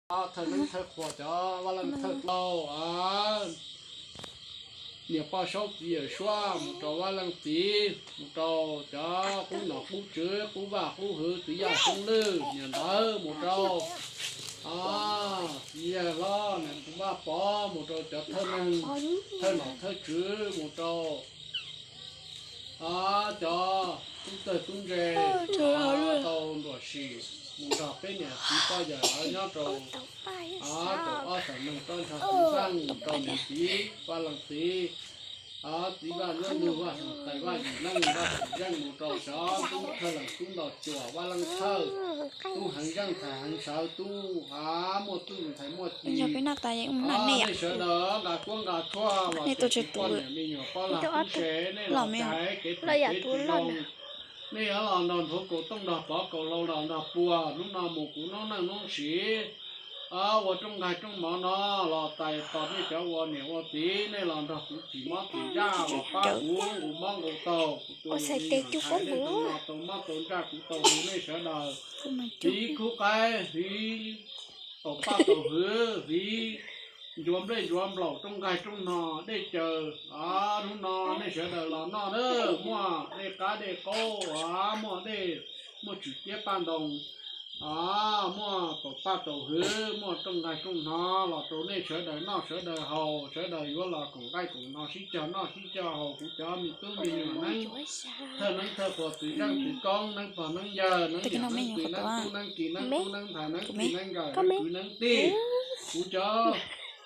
Thawj neeb thawj qhuas cov vaj leej thawj tau, niam poj saub txiv yawm suab mus rau vaj leej txiv, mus rau cov qub nom qub tswv qub vaj qub hwv txiv yaj xyoob lwj niam ntawd, mus rau txiv yawg hlob niam tus Vaj Pov, mus rau cov thawj neeg thawj nom thawj tswv, mus rau cov tub txawg tub ntse tau nruam sim, mus nrog peb niam txiv poj yawm lawv nyob rau tau ob txawm neeg toj nrog txiv Vaj, mus rau niam txiv vaj leej txiv, txiv Vaj Nyob Nug, Vaj Xeem Tais, Vaj Yim Leej, Vaj Xeem Zeej, mus rau cov tub thawj leej tub ntaus cuam vaj leej thawj, tub heev zeej ntxhais heev sawv, tub muaj txuj ntxhais muaj ci, nej sawv daws nqa kuab nqa tshuaj los ces tsis poj niam me nyuam poj lag tub se, nej los cais kev phem kev tsis zoo, nej yuav los nrog nthuav kaus tooj nrog pov kaus hlau los nrog puag, hnub no mus kuv noob neej noob siv ua rooj nqaij rooj mov no los tais tos nej cov ua niam ua txiv, nej los nrog kuv thim mob thim ntsaj los pab kuv nqus mob nqus taug, kuv tus me nyuam ntxhais nej tus no tau mob tau ntsaj kuv tau hu nej sawv daws hiv khub qaib, hiv taus paj taus hwv, hiv ncuav nplej ncuav nplaum rooj nqaij rooj hno dej caws. Hnub no nej sawv daws los noj na, muaj dej qab dej qaub, muaj dej, muaj tswm ciab paj ntoo, muaj taus paj taus hwv, muaj rooj nqaij rooj hno los rau nej sawv daws noj sawv daws haus, sawv daws yuav los koom nqaij koom hno sib cog noj sib cog haus. Kuv cov me tub me nyuam neeb thawj neeb thawj qhuas txiv zeej txiv koob neeb pog neeb yawg neeb yawm neeb txiv neeb tub neeb ki neeb tub neeb ntxhais neeb txiv neeb nkawm neeb kwv neeb tij, kuv cov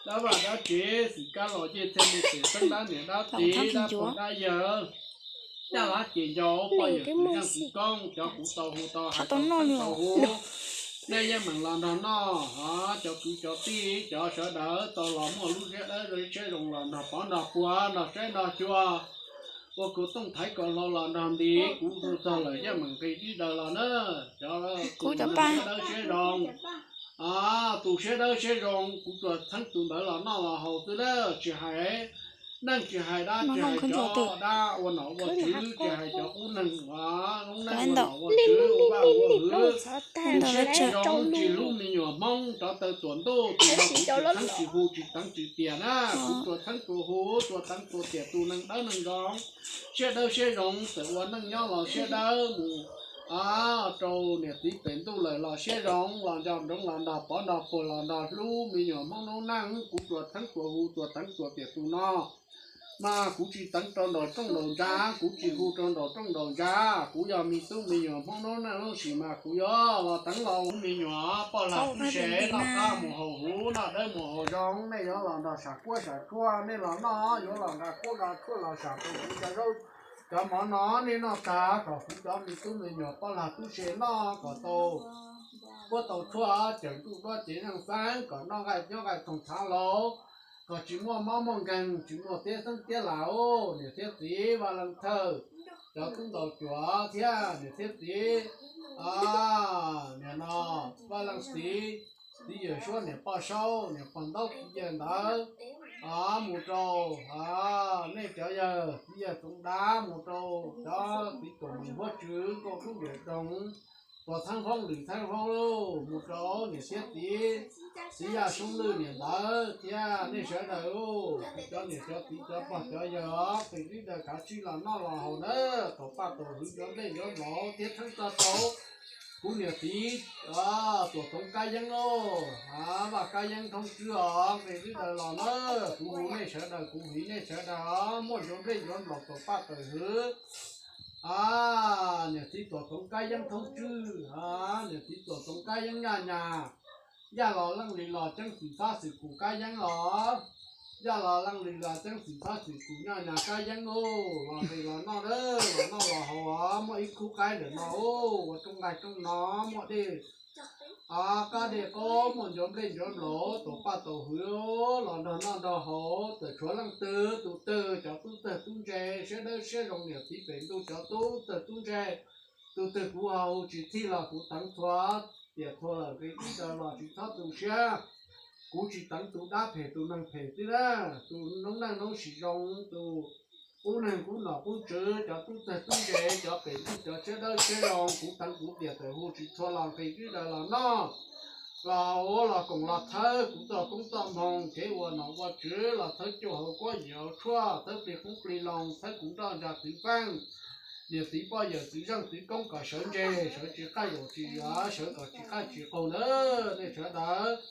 dab vaj dab tsev xwm kab los ncej txhia me pem xeeb dab niam dab txiv dab pog dab yawg, caj lab ces ncau poj yawm txiv zeej txiv koob cov kuv tau hu tau hais tau hu, nej yeej meem los nrog noj, cov kwv cov tij cov sawv daws tau los muaj lub siab dawb siab zoo los nrog pov nrog puag nrog saib nrog xyuas, ua kaus tooj thaiv kaus hlau los nrog nti, kuv hu txog lawm yeej meem nqis dib daws los na. Cov tus siab dawb siab zoo, tus siab dawb siab zoo kuv tsuas txheeb tus ntawd los noj los haus xwb na, tsis hais neej tsis hais dab tsis hais cov dab ua nom ua tswv, tsis hais cov qub neeg ua noob neej ua nom ua tswv ua vaj ua hwv, tus siab tsis zoo tsis hlub me nyuam Hmoob rov taw tuam ntuj, tus no kuv tsis txheeb tsis hu tsis teev tsis tiam na, kuv tsuas txheeb tsuas hu tsuas teev tsuas tiam tus neeg dawb neeg zoo, siab dawb siab zoo txawm ua neej nyob los siab dawb mus rau niam txiv pem ntuj lawm los siab zoo, los nco ntsoov los nrog pov nrog puag los nrog hlub me nyuam Hmoob noob neej, kuv tsuas txheeb tsuas hu tsuas teev tsuas tiam tus no. Mas kuv tsis teev rau nraum rooj nraum ntsa, kuv tsis hu rau nraum rooj nraum ntsa, kuv yog me tub me nyuam Hmoob noob neej noob sim mas kuv yuav los teev los hu me nyuam poj lag tub se noj qab mus haus huv noj dawb mus haus zoo, nej yuav los nrog sam kuab sam tshuaj, nej los noj yuav los nqa kuab nqa tshuaj los sam rau kuv cov zaub cov mov no, nej noj tag kom kuv cov me tub me nyuam poj lag tub se noj kom tau kuab tau tshuaj cawm ntuj duab cev nyoog xeeb, kom noj nqaij nyob nqaij thoom tshav laus, kom tsis muaj mob muaj nkeeg, tsis muaj tiab xeeb tiab las. Niam thiab txiv Vaj Leej Thawj, cov tub ntaus cuam thiab niam thiab txiv, niam no Vaj Leej Txiv, txiv Yawm Suab niam poj saub niam pog ntaub txiv yawg ntawd, mus rau nej cov yawg txiv yawg Txoov Dab, mus rau cov txiv tuam meem huab tswv nkauj dub yawm doog, tuam txheeb foob lwm txheeb foob lauj, mus rau niam thiab txiv, txiv Yaj Soob Lwj niam ntawd thiab nej sawv daws lauj, cov niam cov txiv cov pog cov yawg, pem lub daws kav tsij los noj los haus na, taus paj taus hwv ncuav nplej ncuav nplaum thiab txheeb txog rau kuv niam txiv Tuam Txoov Kab Yeeb lauj, Vaj Kab Yeeb Thoob Tswb os, pem lub daws los na, kuv hu nej sawv daws kuv hliv nej sawv daws os, muaj ncuav nplej ncuav nplaum taus paj taus hwv. Niam txiv Tuam Txoov Kab Yeeb Thoob Tswb, niam txiv Tuam Txoov Kab Yeeb Nyaj Nyas, Yaj los Leej Lis los Ceeb Xwm Fab Xwm Kus Kab Yeeb los, Yaj los Leej Lis los Ceeb Xwm Fab Xwm Kus Nyaj Nyas Kab Yeeb lauj, los nqis los noj, los noj los haus os, muaj ib khub qaib ntawm no, ua rooj nqaij rooj no, muaj dej qab dej qaub, muaj ncuav nplej ncuav nplaum taus paj taus hwv, los nrog noj nrog haus, txawm tshuav leej twg tus twg, cov tub txawg tub ntse, siab dawb siab zoo niam txiv pem ntuj, cov tub txawg tub ntse, tus twg kuv ho hu tsis txhij los kuv teev txhua tiam txhua lawm, nqi ib daws los tsis txhob tu siab. Kuv tsis teev tus dab phem tus neeg phem xwb na, tus noob neej noob sim zoo, tus qub neeg qub nom qub tswv, cov tub txawg tub ntse, cov pem ntuj cov siab dawb siab zoo, kuv teev kuv tiam txawm hu tsis txhua los nqi ib daws los noj. Los ua los koom los thawb kuv txoj koob txoj moo, kev ua nom ua tswv los thawb cuaj hauv kuab yim hauv tshuaj, thawb plig qoob plig loo, thawb kuv nroj ntsa txwv feej, niam txiv poj yawm txwv zeej txwv koob kom sawv ntse, sawv tsis qaj yaum tsis yuav, sawv kom tsis qaj tsis qaug nawb nej sawv daws.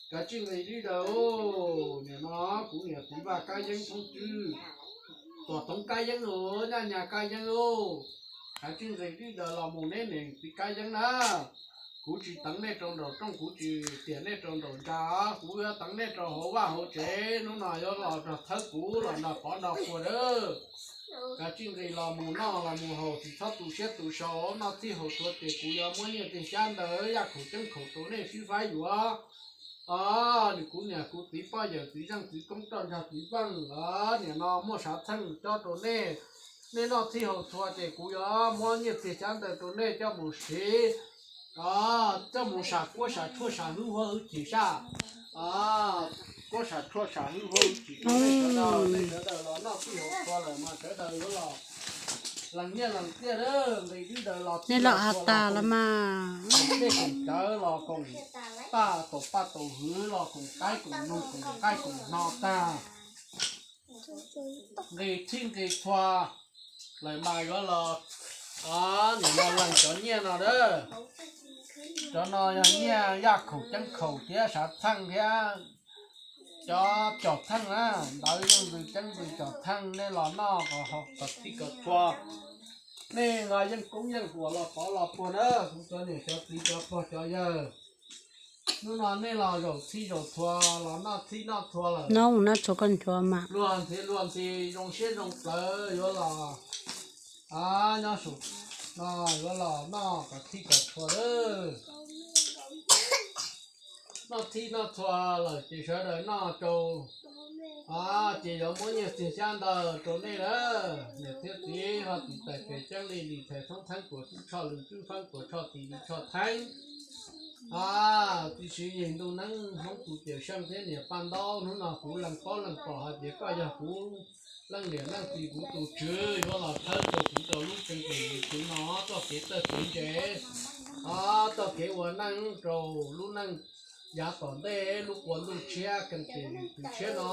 Kav tsij nqis dib daws. Nim no kuv niam txiv Vaj Kab Yeeb thoob tswb, Tuam Toov Kab Yeeb, Nyaj Nyas Kab Yeeb, kav tsij nqis dib daws los mus neb niam txiv Kab Yeeb na. Kuv tsis teev nej rau nraum rooj, kuv tsis tiam nej rau nraum ntsa, kuv yuav teev nej rau hauv vaj hauv tsev. Hnub no yuav los nrog thawb kuv los nrog pov nrog puag lawm. Kav tsij nqis los mus noj los mus haus, tsis txhob tu siab tu sau, noj txhij haus txhua ces kuv yuav muab nyiaj txiag xyab ntawv yaj khaum ceeb khaum rau nej sib faib yuav. Os, nws kuv niam kuv txiv poj yawm txwv zeej txwv koob roj ntsa txwv feej, os, nim no muaj sav txheej cob rau nej. Nej noj txhij haus txhua ces kuv yuav muab nyiaj txiag xyab ntawv rau nej coj mus siv, coj mus sam kuab sam tshuaj sam hwj huab hwj chim saj. Kuab sam tshuaj sam hwj huab hwj chim rau nej sawv daws, nej sawv daws los noj txhij haus txhua lawm mas sawv daws yuav los lees nyiaj lees txiaj, nqis dib daws los txhij haus txhua los mas, nej koom cawv los koom paj, taus paj taus hwv los koom qaib koom noog koom nqaij koom hno tag, nqis txhij nqis txhua lawm mas yuav los, nim no lees cov nyiaj no a. Cov no yog nyiaj yaj khaum ceeb khaum thiab sav txheej thiab cov cov theej na, ntawv yooj ntws ceeb ntws cov theej, nej los noj kom txhij kom txhua. Nej los yeej koob yeej huam los pov los puag na, kuv cov niam cov txiv cov pog cov yawg. Hnub no nej los zaum txhij zaum txhua, los noj txhij noj txhua lawm. Luag ntxhi luag ntxhi zoo siab zoo plawv yuav los, nyob saum no yuav los noj kom txhij kom txhua lawm. Noj txhij noj txhua lawm ces sawv daws noj rau, ces yuav muab nyiaj txiag xyab ntawv rau nej lawm. Niam thiab txiv ho txiv tais pem ceeb li lis thais thoob theeb tuam tub tshoj lws tub feeb tuam tshoj tis lws tshoj theeb. Txiv Siv Yis ntuj neeb Hmoob tus cawm seej thiab niam Paj Ntaub, hnub no kuv lees paub lees pom hais tias koj yog kuv leej niam leej txiv kuv tus tswv yuav los thawb rau kuv rau lub tseem kem yim txwv no txoj kev txawj kev ntse, txoj kev ua neej rau lub neej yav tom ntej lub qub ntuj tshiab keeb kem yim txwv tshiab no.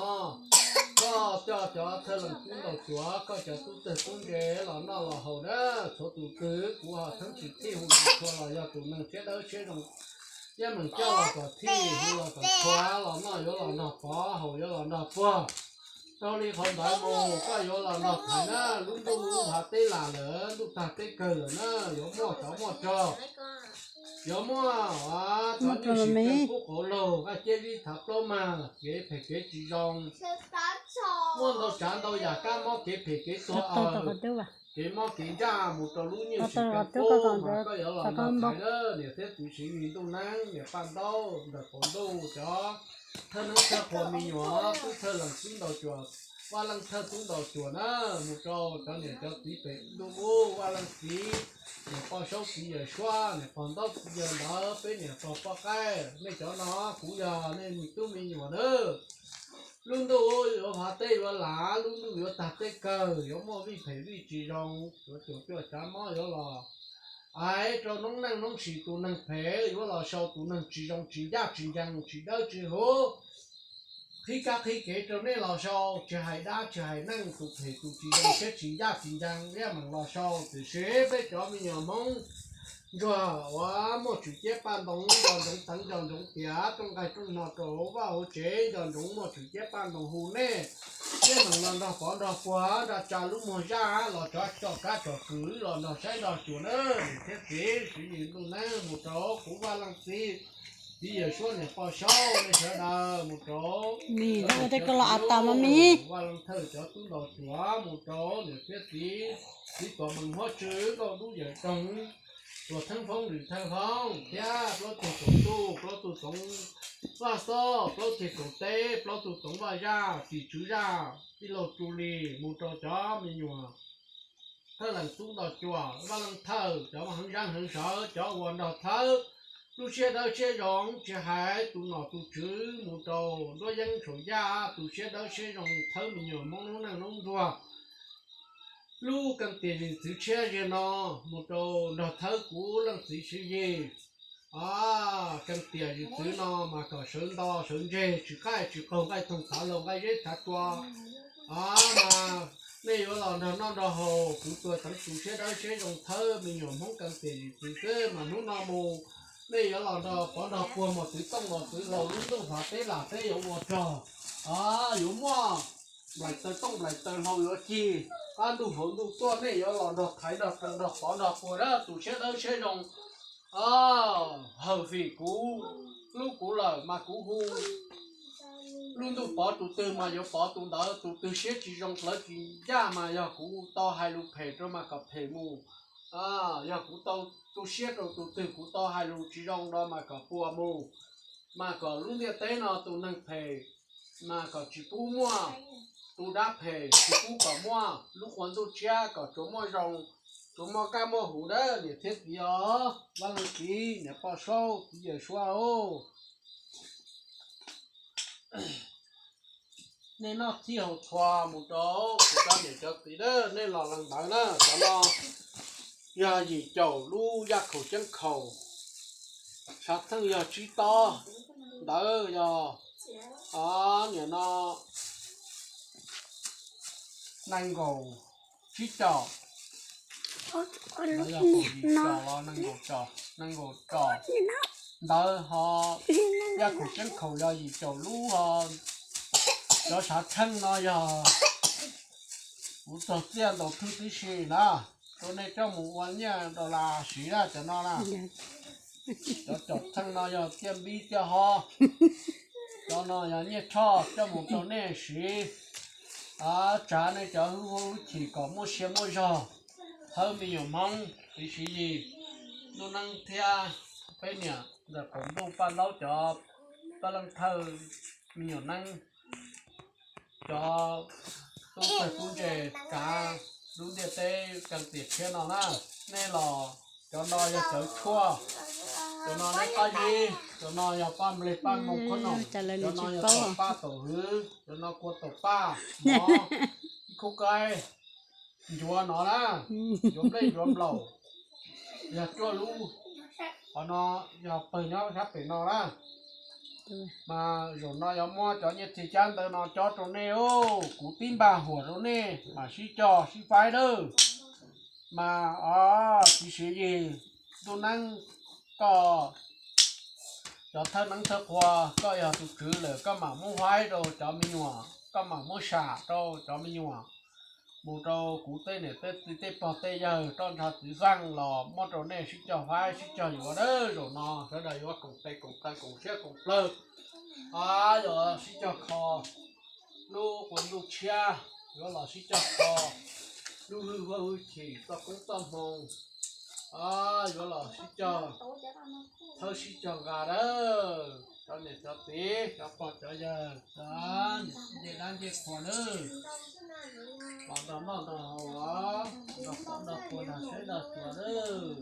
Koj coj cov thawj leej tub ntaus cuav, koj cov tub txawg tub ntse los noj los haus na, txhua tus twg kuv ho theeb tsis txhij hu tsis txhua los yog tus neeg siab dawb siab zoo, yeej meem coj los kom txhij hu los kom txhua los noj yuav los nrog pov haus yuav los nrog puag. Raws li qhov ntawd mus koj yuav los nrog thaiv na, lub ntuj lub hav teb lam lawm, ntuj tag teb kawg lawm na, yuav muaj tsov muaj rog, yuav muaj cov nyuj sim ceeb kub qauv laug vaj ciab zib thav plaub mag, kev phem kev tsis zoo, muaj ntau tsav ntau yam kab mob kev phem kev tuag aws, kev mob kev ntsaj mus rau lub nyuj sim ceeb kub mas koj yuav los nrog thaiv na, niam thiab txiv Siv Yis ntuj neeb niam Paj Ntaub ntawm qaum ntuj cov thawj neeb thawj qhua me nyuam tub thawj leej tub ntaus cuam, Vaj Leej thawj tub ntaus cuam na, mus rau cov niam cov txiv pem ntuj ub, Vaj Leej txiv, niam Poj Saub txiv Yawm Suab, niam Pog Ntaub txiv Yawg Ntawv, peb niam pog poj qaib, nej cov no kuv yog nej me tub me nyuam na. Lub ntuj yuav hav teb yuav lam, lub ntuj yuav tag teb kawg, yuav muaj vij phem vij tsis zoo, yuav cuam cuaj tsav mob yuav los aiv rau noob neej noob sim, tus neeg phem yuav los sau tus neeg tsis zoo tsis ncaj tsis ncees tsis dawb tsis huv, qhib kab qhib kev rau nej los sau, tsis hais dab tsis hais neej, tus phem tus tsis zoo siab tsis ncaj tsis ncees yeej meem los sau. Tiam sis peb cov me nyuam Hmoob ntsuag uas muaj tswm ciab paj ntoo nco ntsoov teev nco ntsoov tiav rooj nqaij rooj hno rau hauv vaj hauv tsev, nco ntsoov muaj tswm ciab paj ntoo hu nej, yeej meem los nrog pov nrog puag nrog tsa lub muag zaj los tso tsom kab tsom kwm los nrog saib nrog xyuas na. Niam thiab txiv Siv Yis ntuj neeb mus rau kuv Vaj Leej txiv, txiv Yawm Suab niam Poj Saub, nej sawv daws mus rau Vaj Leej thawj cov tub ntaus cuam, mus rau niam thiab txiv, txiv Tuam Mees Huab Tsw, Nkauj Dub Yawm Roog, Tuam Theeb Foob Lwm Theej Foob thiab plaub tug tsoom ntuj, plaub tug tsoom Vaj Xob, plaub tug tsoom teb, plaub tug tsoom Vaj Zaj, tim tswv zaj, tij laug Tsu Lis, mus rau cov me nyuam thawj leej tub ntaus cuam, Vaj Leej thawj, cov heev zab heev sawv, cov uas nrog thawb, lub siab dawb siab zoo, tsis hais tus nom tus tswv mus rau nruab yeeb saum yaj, tus siab dawb siab zoo thawb me nyuam Hmoob noob neej noob ntsuag lub keeb tiam yim txwv tshiab ze no, mus rau nrog thawb kuv leej txiv Siv Yis, Kee tiam yim txwv no mas kom sawv nto sawv ntseg, tsis qaij tsis qaug, nqaij thooj thav laug, nqaij zeb thav tsua. Mas nej yuav los nrog noj nrog haus, kuv tuaj teev tu siab dawb siab zoo thawb me nyuam Hmoob kee tiam yim txwv xwb mas hnub no mus nej yuav los nrog pov nrog puag mos txwv tooj mos txwv hlau, lub ntuj hlo teb lam teb yuav ua rog. Yuav muaj nplaim taw tooj nplaim taw hlau yuav cig, qab ntuj hauv ntuj tuaj nej yuav los nrog thaiv nrog taw nrog pov nrog puag dab tu siab dawb siab zoo. Hawm fim kuv, hlub kuv lawm mas kuv hu. Lub ntuj pov tus twg mas yuav pov tus ntawd, tus twg siab tsis zoo plawv tsis ncaj mas yog kuv tau hais lus phem rau mas kom phem mus. Yog kuv tau tu siab rau tus twg kuv tau hais lus tsis zoo rau mas kom puas mus. Mas kom lub ntiaj teb no tus neeg phem mas kom tsis pub muaj, tus dab phem tsis pub kom muaj, lub qhua ntuj tshiab kom tsuas muaj zoo, tsuas muaj kaj muaj huv dab niam thiab txiv os, Vaj Leej Txiv, niam poj saub, txiv yawm suab os. Nej noj txhij haus txhua mus rau kuv cov niam cov txiv na, nej los lees ntawv na, cov no yog yim caum lub yaj khaum ceeb khaum, sav theej yog tsib tob, ntawv yog, niam no nees nkaum tsib caum, yog kaum yim caum los nees nkaum caum, nees nkaum caum ntawv ho, yaj khaum ceeb khaum yog yim caum lub ho, cov sav theej no yog kuv txog txiaj ntaus thwj tib si na, rau nej coj mus ua nyiaj dollar siv na cov no na. Cov caum theej no yog tiaj npib tiaj hob, cov no yog nyiaj tshoj coj mus rau nej siv, tsav nej cov hwj huam hwj chim kom muaj sia muaj zog, thawb me nyuam Hmoob txiv siv yig, ntuj neeb thiab peb niam ntawm qaum ntuj paj ntaub cov paj leej thawj me nyuam neeb, cov tub tawg tub ntse kav lub ntiaj teb kee tiam tshiab no na. Nej los, cov no yog cawv tshuaj, cov no neb pab zib, cov no yog paj nplej paj moo qhob noom, cov no yog tom paj tom hwv, cov no kua tom paj mov, ib khub qaib, ncuav no na, ncuav nplej ncuav nplaum, yog cuaj lub, qhov no yog pawg nyob sab pem no na. Mas zaum no yuav muab cov nyiaj txiag cab ntawv no cob rau nej os, kuv tib npaj huam rau nej mam sib cog sib faib lawm. Mas os txiv siv yig, ntuj neeb, koj cov thawj neeb thawj qhua, koj yog tus tswv lawm koj mam muab faib rau cov me nyuam, koj mam muab sam rau cov me nyuam, mus rau kuv tej niam tej txiv tej pog tej yawg roj ntsha txiv feej los muab rau nej sib cog faib sib cog yuav dawb zaum no sawv daws yuav koom tes koom taw koom siab koom plawg, yuav sib cog kho lub qhua ntuj tshiab, yuav los sib cog kho lub hwj huam hwj chim txoj koob txoj hmoo, yuav los sib cog thawb sib cog nqa dawb cov niam cov txiv cov pog cov yawg cov ncej dab ncej qhua nawb. Los nrog noj nrog haus os, nrog pov nrog puag nrog saib nrog xyuas nawb.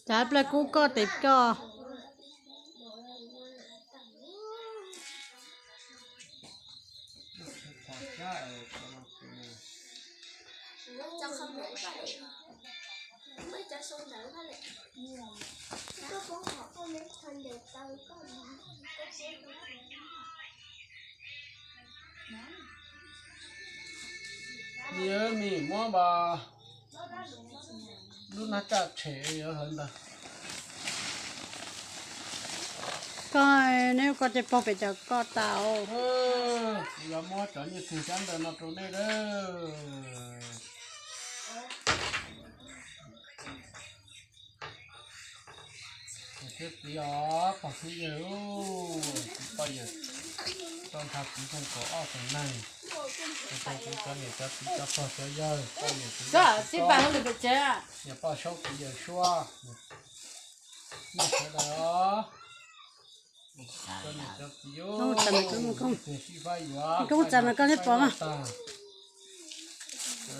Cav plaws kub koj tes koj. Yog me muab npas lub nab caj tshem yuav hawv ntag. Koj, neb koj cov paug pem cov koj tas. Kuv yuav muab cov nyiaj txiag cab ntawv no rau nej lawm. Niam thiab txiv os, pog thiab yawg, txiv poj yawg, roj ntsha txiv feej kaum ob feem neeg, rau kuv cov niam cov txiv cov pog cov yawg, poj niam txiv yawg, niam poj saub txiv yawg suab, nej sawv daws os, cov niam cov txiv, sib faib yuav, koj txav mas koj thiaj pom mas. Sawv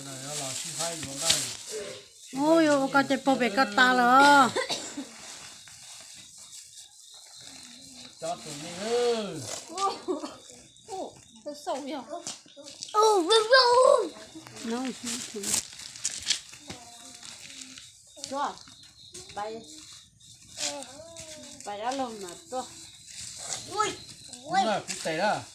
daws yuav los sib faib yuav ntag. Ub, yuav ua koj cov paug pem koj tas lawm. Cov tus me, Pais, pais dab laug mas tuaj. Kuv tes na.